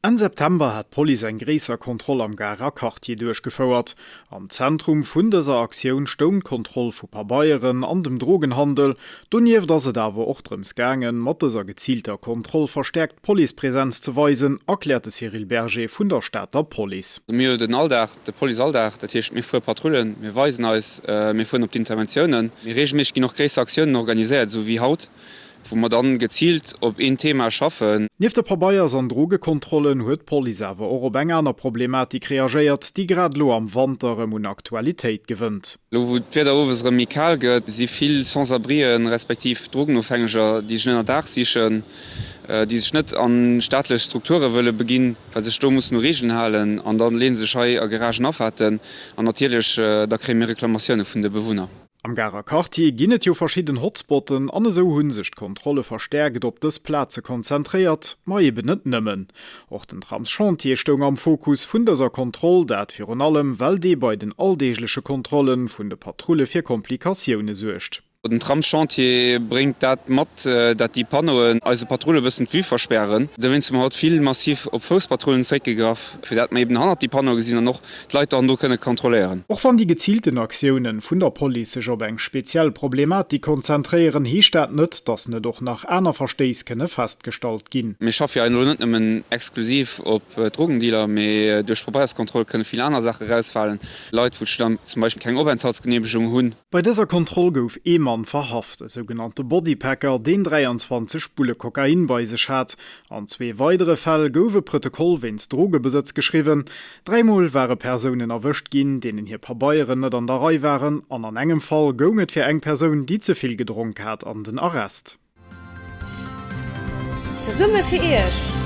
Enn September hat d'Police eng gréisser Kontroll am Garer Quartier duerchgefouert. Am Zentrum vun dëser Aktioun stoung d'Kontroll vu Pabeieren an dem Drogenhandel. Donieft ass et awer och drëms gaangen, mat dëser geziilter Kontroll verstäerkt Policepresenz ze weisen, erkläert de Cyril Berger vun der Stater Police. Mir hu den Alldag, de Policealldag, dat heescht mir fuere Patrullen, mir weisen eis, mir fueren op d'Interventiounen. Mee reegelméisseg ginn och gréisser Aktiounen organiséiert, esou wéi haut. Wou mer dann geziilt op een Thema schaffen. Nieft de Pabeiers an Drogekontrollen huet d'Police awer och op eng aner Problematik reagéiert, déi grad elo am Wanter erëm un Aktualitéit gewënnt. Elo wou d'Wieder owes erëm méi kal gëtt, si vill Sans-abrien respektiv Drogenofhängeger, déi sech en Ënnerdaach sichen, déi sech net a staatlech Strukture wëlle beginn, well se sech do mussen u Reegelen halen an da leeën se sech hei a Garagen Afaarten an natierlech da kréie mir Reklamatioune vun de Bewunner. Am Garer Quartier ginn et jo verschidden Hotspotten an esou hu sech d'Kontrolle verstäerkt op dës Plaze konzentréiert. Ma eben net nëmmen. Och den Tramschantier stoung am Fokus vun dëser Kontroll, dat virun allem well dee bei den alldeegleche Kontrolle vun de Patrulle fir Komplikatioune suergt. Den Tramschantier bréngt dat mat, dat déi Panneauen eise Patrulle e bëssen d'Vue verspären. Dowéinst hu mer haut vill massiv op Fousspatrullen zeréckgegraff, fir dat mer eben hannert déi Panneaue gesinn an och d'Leit dann do kënne kontrolléieren. Och wann déi geziilten Aktiounen vun der Police sech op eng speziell Problematik konzentréieren, heescht dat net, datt net och nach aner Verstéiss kënne festgestallt ginn. Mir schaffe jo elo net nëmmen exklusiv op Drogendealer, mee duerch d'Pabeierskontroll kënne vill aner Saache erausfalen, Leit, wou zum Beispill keng Openthaltsgeneemegung hunn. Bei dëser Kontroll gouf ee Mann verhaft, e sougenannte Bodypacker, deen 23 Spulle Kokain bei sech hat. An zwee weidere Fäll gouf e Protokoll wéinst Drogebesëtz geschriwwen. Dräimol ware Persounen erwëscht ginn, deenen hir Pabeieren net an der Rei waren an an engem Fall goung et fir eng Persoun, déi ze vill gedronk hat, an den Arrest. Zesumme fir Iech!